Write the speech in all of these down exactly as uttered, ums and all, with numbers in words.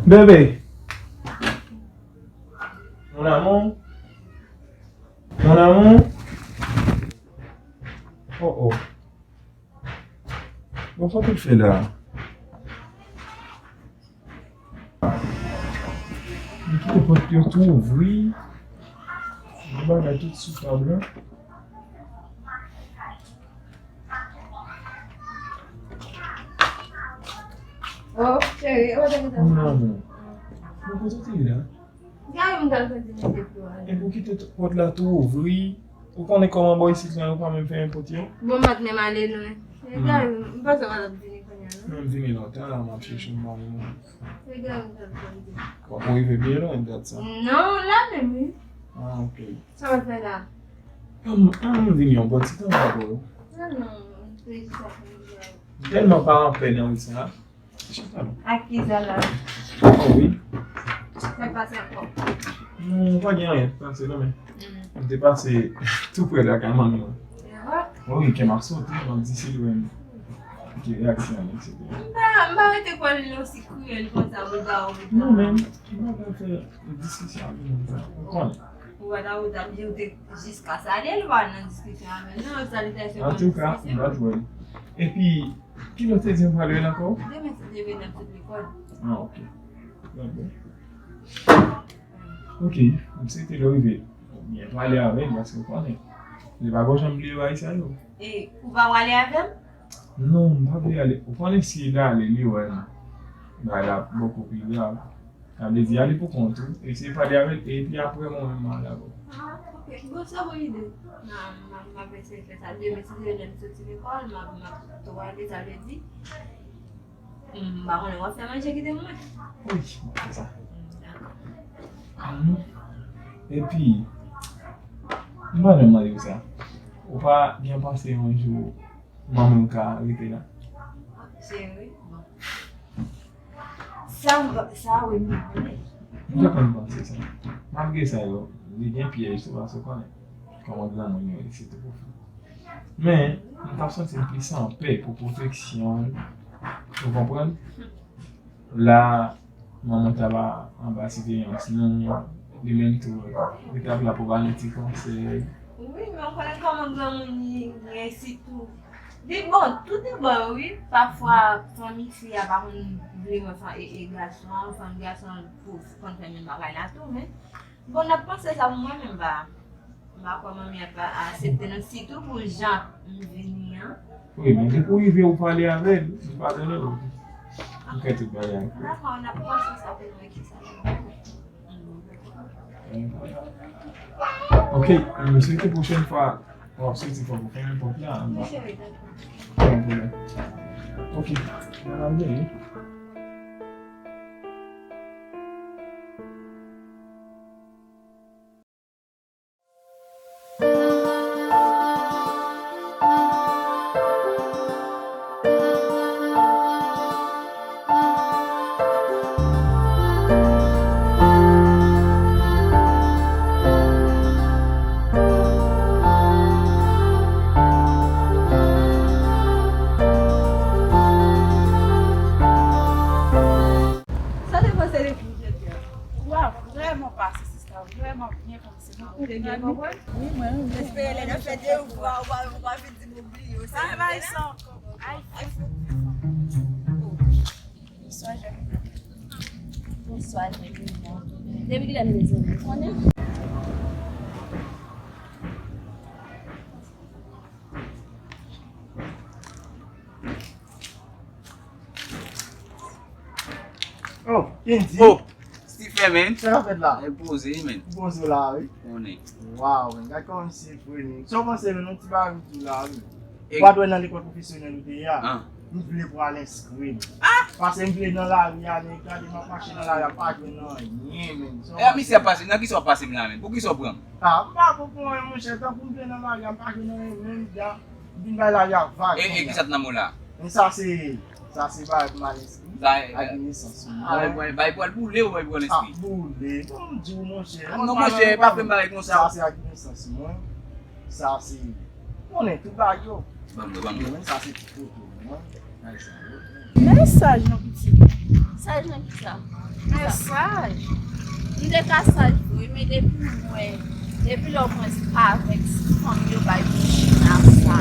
Bebe! Mon amour? Mon amour? Oh, oh. Bon, sa w t ap fè la? Li kite pòt yo tou ouvri. Li bagay tout sou tab la. Oh, cheri, oh, cheri. Mon amour. Bon, kote w te ye la? Gade, m t al fè ti mete pou ale. Epi w kite t-, pòt la tou ouvri. Ou konnen kòman bò isit lan, yo pa menm fèmen pòt yo? Bon, m pa t menm ale lwen. Gade, m panse w pa t ap vini kounye a, non? Non, m vini lontan la, m ap chèche w, m pa menm. Gade, m t al fè ti. Ou rive byen lwen dat sa? Non, la menm, wi. Ah, ok. Sa w ap fè la? An, an, m vini yon bon ti tan ankò. Non, non, m te jis ap vini. M tèlman pa anpè nan wi sa. Chita non. Ak ki sa la? Oh wi. Sa k pase ankò? Non, pa gen anyen k pase non, men. Mm. M te pase tou prè lakay manmi mwen. Wi, kè m ap sote, m ap di si l wè m. Ki reyaksyon li, etsetera. M pa, m pa rete kwè l osi kriyèl konsa, bout ba ou bout ba. Non, men, m pa pral fè diskisyon avè moun sa. Ou konnen. Ou pa ta, ou ta, ou te jiska salye l, ou pa nan diskisyon avè l, non, salitasion. Antouka, m pa t wè l. Epi, kilè w te di m prale wè l ankò? Demen, si Dye vle, n ap sot lekòl. Ah, ok. Dakò. Ok, m swete lè w rive, ou byen pale avè l, paske w konnen. Li pa gon janm bliye bagay sa yo. E, ou pa prale avè m? Non, m pa vle ale. Ou konnen si l ale, li wè m. Bagay la poko pi grav. Sa vle di, ale pou kont ou, eseye pale avè l, epi apre mwen menm m ale avè w. Ah, ok. Bon, se yon bon ide. M a, m a, m ap eseye fè sa. Demen, si Dye vle, lè m soti lekòl, m a, m ap tou ale, sa vle di. M pa konnen w ap fè manje kite mwen. Wi, m ap fè sa. Mm, dakò. Amour. Epi, m pa janm mande w sa. Ou pa gen panse yon jou manman m ka rete la? Cheri, bon. Sa m, sa wi, m pa konnen. M te konn panse sa. Malgre sa yo, li gen pyèj tou, paske w konnen kòman granmoun yo ye, sitou pou fi. Men, m t ap santi m plis anpè pou pwoteksyon l. Ou konprann? La, manman t ap anba siveyans nou, li menm tou, li t ap la pou ba nou ti konsèy. Wi, men w konnen kòman granmoun ye, ye sitou. Li bon, tout depan wi. Pafwa, fanmi fi a pa konn vle wè fanmi gason an, fanmi gason an pou konn fè menm bagay la tou, men. Bon, n ap panse sa pou mwen, men m pa, m pa kwè manmi ap aksepte non, sitou pou jan m vini an. Wi, men depi w rive ou pale avè l, m padone w. M fè tout bagay. Dakò, n ap panse sa pou mwen ki sa. Ok, m swete pwochèn fwa w ap soti fò pou fèmen pòt la anba. Wi, cheri, dakò. Pa gen pwoblèm. Ok, n al vini. Sa te panse de pou jodi a? Wa vrèman pase, sista, vrèman byen pase. Ou te byen konprann? Wi, mwen, wi. M espere lè n ap fè devwa, ou pa, ou pa vin di m oubliye w. Sa bay sa ankò. Ay, ay. Bonswa, jèn. Bonswa, jèn. Depi kilè m bezwen ou konnen? Oh, Kendy. Oh, Stephen, man. Sa k ap fèt la? E poze, man. Poze w la, wi. Konnen. Waw, man. Gad kòman misye freni. Sa w panse, man, yon ti bagay tou la, wi. E- Ou pa t wè nan lekòl pwofesyonèl ou te ye a? Ah. M vle pou al enskri m. Ah! Paske m vle nan lari a, nèg gade m ap mache nan lari a, m pa jwenn anyen, man. Sa w panse? E a misye ap pase, nan kisa w ap pase m la, man? Poukisa w pran m? Ah, m pa konprann, monchè, tankou m vle nan lari a, m pa jwenn anyen, man, m vin bay lari a vag. E, e kisa k nan men w la? Men sa se, sa se bagay pou m al enskri. Sa, e, ak nesans mwen. Ah, bay, bay pou al boule ou bay pou al enskri? Ah, boule. Bon, m di w, monchè. Ah, non, monchè, pa fè m bagay konsa. Sa se ak nesans mwen. Sa se, konnen tout bagay yo. Ban m wè, ban m wè. Men sa se ti foto mwen. Bagay sa yo. Mesaj non pitit. Saj nan kisa? Kisa? Saj. M te ka saj vre, men depi m wè, depi lè w pran espavèk fanm yo bay pou china sa.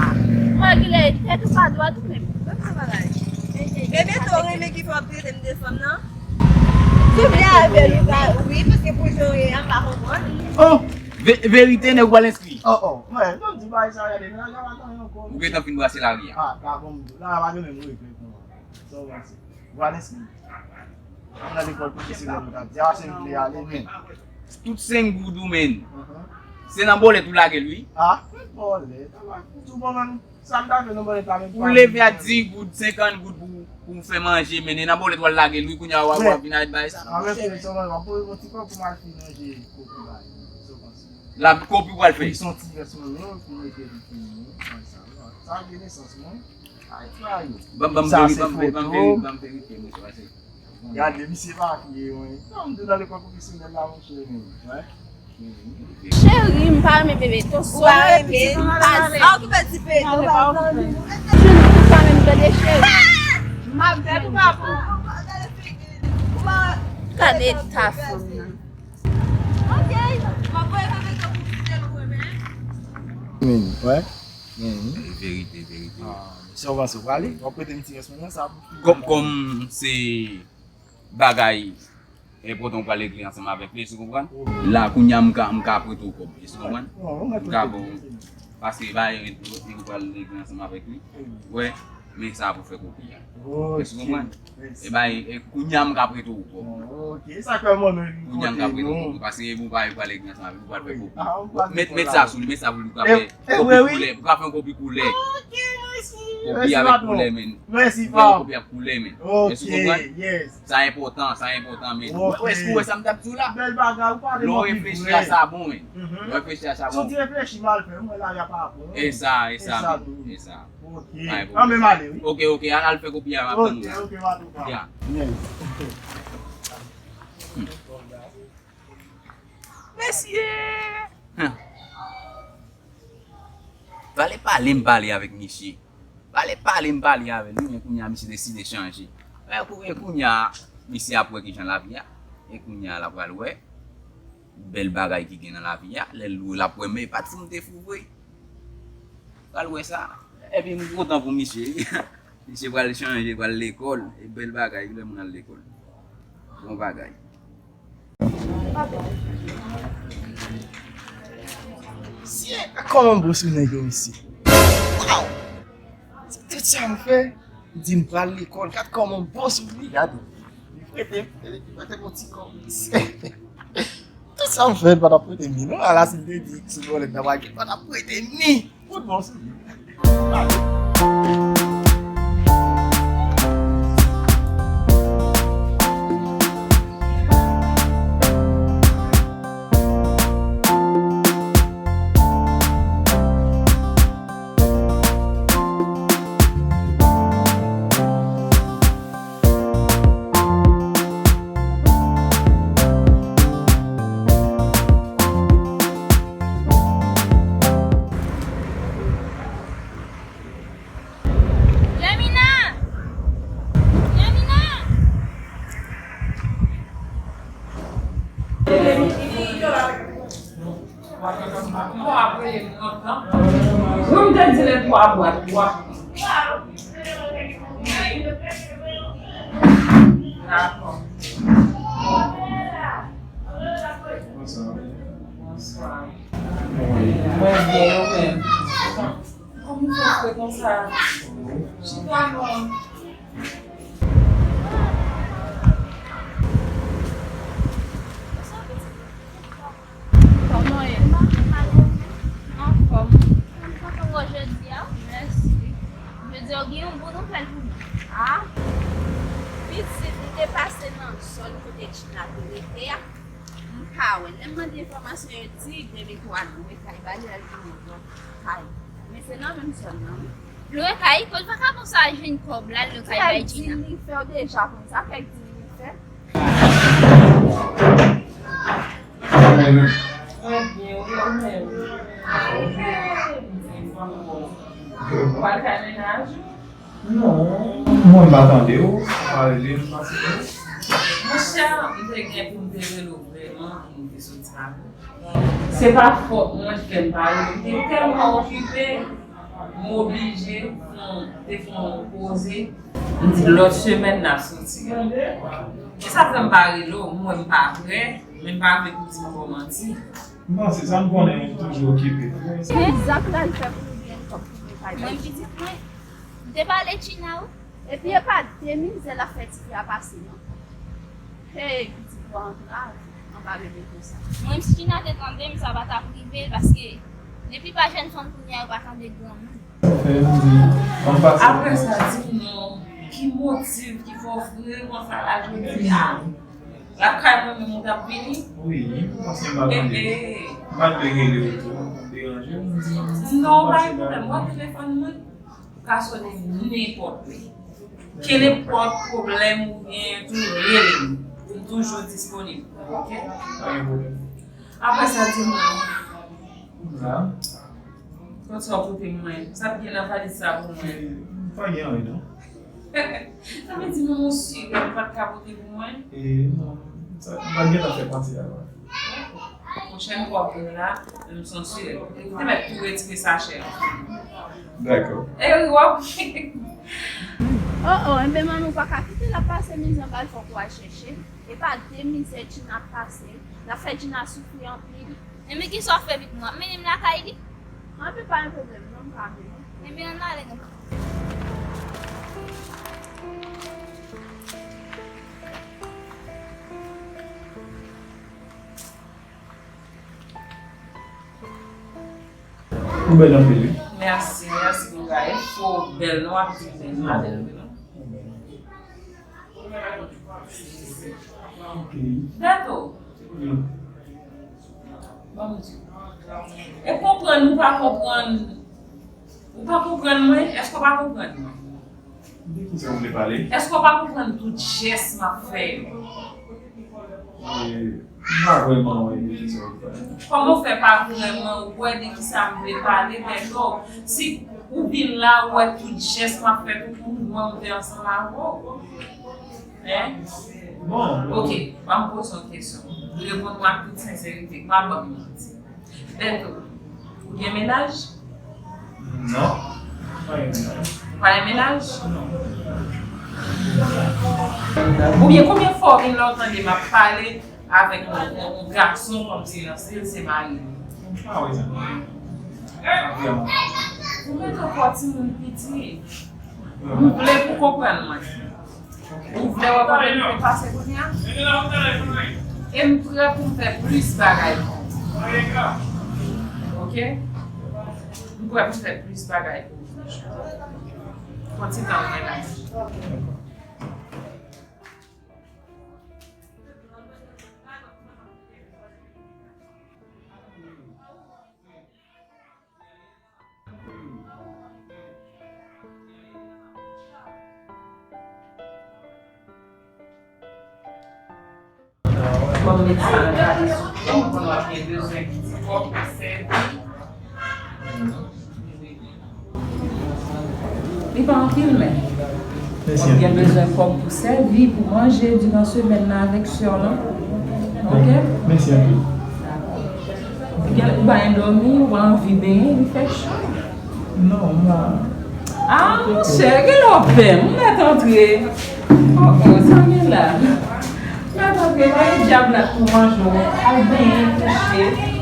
Mwen gile tèt ou pa dwat ou menm. Bebe to renmen ki fè w ap trete m de fanm nan? Souple avè l ou pa, wi, paske pou jan w ye a, m pa konprann. Oh! Ve- verite, nèg ou al enskri. Oh, oh. Mwen, non, m di bagay sa, gade, nan la pa tanyen ankò. Ou gentan fin brase lari a. Ah, pa bon, m di, la pa gen menm regrè pou mwen. Sa w panse? Ou al enskri. Mwen nan lekòl pwofesyonèl, mwen t ap di, ah, se m vle ale, men. Tout senk goud ou, men. Se nan bòlèt ou lage l, wi. Ah, bòlèt, tou bon, men. Sa m ta fè nan bòlèt la, men. Ou leve a dis goud, senkant goud pou, pou w fè manje, men e nan bòlèt w al lage l, wi, kounye a w ap, w ap vin avèk bagay sa. An, men, se sèlman w ap poze yon ti kòb pou m al fin manje koki la. Sa w panse? La, kopi w al fè. Wi, se yon ti rès mwen, non, pou mete li pou mwen, bagay sa, non. Sa gen nesans, non. Ay, tray. Ban m, ban m veri- ban m veri- ban m veri- ban m verifye, mesye, pase. Gade, misye pa fye, wi. Non, m te nan lekòl pwofesyonèl la, monchè, men, wi. Cheri, m pa renmen bebe to. Ou pa renmen? M pa... Ah, ou ki pè ti peto, pa tande. Ou pa menm tande, cheri. M ap fè tou pa bon. Gade ta fanm nan. Ok, m ap voye bebe to pou kite l ou renmen. Men, wè. E verite, verite. Ah, sa w panse, w prale? W ap prete m ti rès mwen nan, sa pou fini. Kòm, kòm se bagay enpòtan, ou pral regle ansanm avèk li, èske w konprann? La, kounye a, m ka, m ka prete w kòb, èske w konprann? M ka ba w, paske bagay enpòtan, ou pral regle ansanm avèk li. Wè, men sa pou fè kopi a. Èske w konprann? E bay, e kounye a m ka prete w kòb. Oh, ok. Sa k fè mwen menm kounye a m ka prete w kòb, paske bon, pa, pa lè gen ansanm avè w, ou pral fè kopi. Met, met sa sou li, met sa pou li, ou ka fè kopi koulè, ou ka fè yon kopi koulè. Ok, mèsi. Kopi avèk koulè, men. Mèsi, pa. Kopi ak koulè, men. Ok, yes. Sa enpòtan, sa enpòtan, men. Ok. Èske ou wè sa m t ap di w la? Bèl bagay, ou pale mwen pi vrè. Lè w reflechi a sa bon, men. Lè w reflechi a sa bon. Si w di reflechi mal fè, mwen la, y a pa bon. E sa, e sa, e sa. Ok. An, men m ale, wi. Ok, ok, al, al fè kopi a, m ap tann ou la. Ok, ok, m ap tann ou. Ya. Yes. Mesye! Hum. Fale pale m pale avèk misye. Fale pale m pale avè l, wi, men kounye a misye deside chanje. E kou-, e kounye a, misye ap wè kijan lavi a. E kounye a, l ap pral wè bèl bagay ki gen nan lavi a. Lè l wè, l ap wè, men e pa t fou m te fou vre. Pral wè sa. Epi m kontan pou misye. Misye pral chanje, pral lekòl. E bèl bagay, lè moun al lekòl. Bon bagay. Sye, kòman m bo sou nèg yo, mesye? Waw! Se tout sa m fè. M di m pral lekòl, gad kòman m bo sou li, gade. Li prete, li prete m yon ti kòb, mesye. Tout sa m fè, li pa t ap prete m li, non. Ala si m te di sou vòlè nan bagay, li pa t ap prete m li. Fout bon sou li. Jamina! Jamina! Wi, m te di lè twa bwat, twa. Dakò. Bonswa. Bonswa. Mwen byen, ou menm? Kòman w fè konsa? Chita non. Kòman w ye? Anfòm. Mwen kontan wè w jodi a. Mèsi. Jodi a w gen yon bon nouvèl pou mwen. A? Pitit, m te pase nan zòn kote Gina te rete a. M pa wè. Lè m mande enfòmasyon, yo di bebe to al lwe kay ba li, al vin lwe kay. Men se nan menm zòn nan, wi. Lwe kay, kote vakabon sa jwenn kòb la, lwe kay bay Gina? Fèk di li fè, w deja konn sa, fèk di li fè. Mwen byen, wi, ou menm? Ou al kay mennaj ou? Non, mwen m pa tande w, ou pa rele m, m pa site w. Te gen pou m te rele w vrèman pou m te soti avè w. Se pa fòt mwen ki fè m pa rele w. M te tèlman okipe, m oblije fè yon, te fè yon poze. M di lòt semèn n ap soti. E sa fè m pa rele w, m wè m pa prè, men m pa vle pou di m fè w manti. M panse sa m konnen toujou okipe. Kisa l pral fè pou li gen kòb pou li peye? Mwen pitit mwen, m te pale China wi. Epi e pa de mizè l ap fè tifi a pase non. Hey, pitit bwa antrav, anba bebe konsa. Mwen menm si China te tande m, sa pa t ap rive l, paske depi pa jèn fanm kounye a yo pa tande granmoun. Fè m di, ann pase. Apre sa, di m non, ki motiv ki fè w vre konsa la jodi a? Lakay mwen menm ou t ap vini? Wi, paske m pa tande. M pa t vle rele w tou, m deranje w, m di. Non, pa gen pwoblèm. Wè telefòn mwen, ou ka sone nenpòt lè. Kenenpòt pwoblèm ou gen, tou rele m. M toujou disponib, oke? Pa gen pwoblèm. Apre sa, di m non. La. Kot sa w pote mwen? Sa k gen nan valiz sa pou mwen? Pa gen anyen non. Sa vle di menm yon sirèt ou pa t ka pote pou mwen? E non, sa, m pa t gentan fè pati a non. Pwochèn fwa w vin la, m son sirèt. Ou te mèt tou retire sachè an. Dakò. E wi, w ap. Oh, oh, enben manmi w pa ka kite l ap pase mizè, m pral fè w kouraj chèche. E pa de mizè Djina ap pase, l ap fè Djina soufri anpil. Enben kisa w ap fè pitit mwen? W ap mennen m lakay li? Anpil pa gen pwoblèm non, m ka mennen w. Enben ann ale non. Ou bèl anpil wi. Mèsi, mèsi pou bagay. Fò w bèl non, w ap di bèl. M pa bèl vre non. Ok. Beto. Wi. Ban m di w. E konprann ou pa konprann. Ou pa konprann mwen? Èske w pa konprann mwen? De kisa w vle pale? Èske w pa konprann tout jès m ap fè yo? E, m pa vrèman wè de kisa w ap pale. Kòman w fè pa vrèman wè de kisa m vle pale, Beto? Si ou vin la, ou wè tout jès m ap fè, tout mouvman m fè ansanm avè w. Hein? Bon. Ok, ban m poze w yon kesyon. Reponn mwen ak tout senserite, pa ban m manti. Beto, ou gen mennaj? Non, m pa gen mennaj. Ou pa gen mennaj? Non. Oubyen konbyen fwa w vin la w tande m ap pale avèk yon, yon, yon gason kòmsi l se mari m? M pa wè sa. Pa vrèman. Ou mete w kò timoun piti. M vle pou w konprann mwen. Ou vle wè kòman m te pase kounye a? E m prè pou m fè plis bagay pou ou. Ok? M prè pou m fè plis bagay pou ou. Pran ti tan w mennaj. Kòm medsen an gade sou ou, konn w ap gen bezwen ki ti kòb pou sèvi. Li pa anpil, men w ap gen bezwen kòb pou sèvi, pou manje diran semèn nan avèk sè w lan. Ok? Mèsi anpil. Gen, ou pa endòmi, ou pa anvi benyen, li fè cho. Non, m pa. Ah, monchè, gen lè w ap pè m, ou mèt antre. Oh, oh, sa gen la. Ou mèt antre, mete dyab la pou manje w, al benyen, kouche.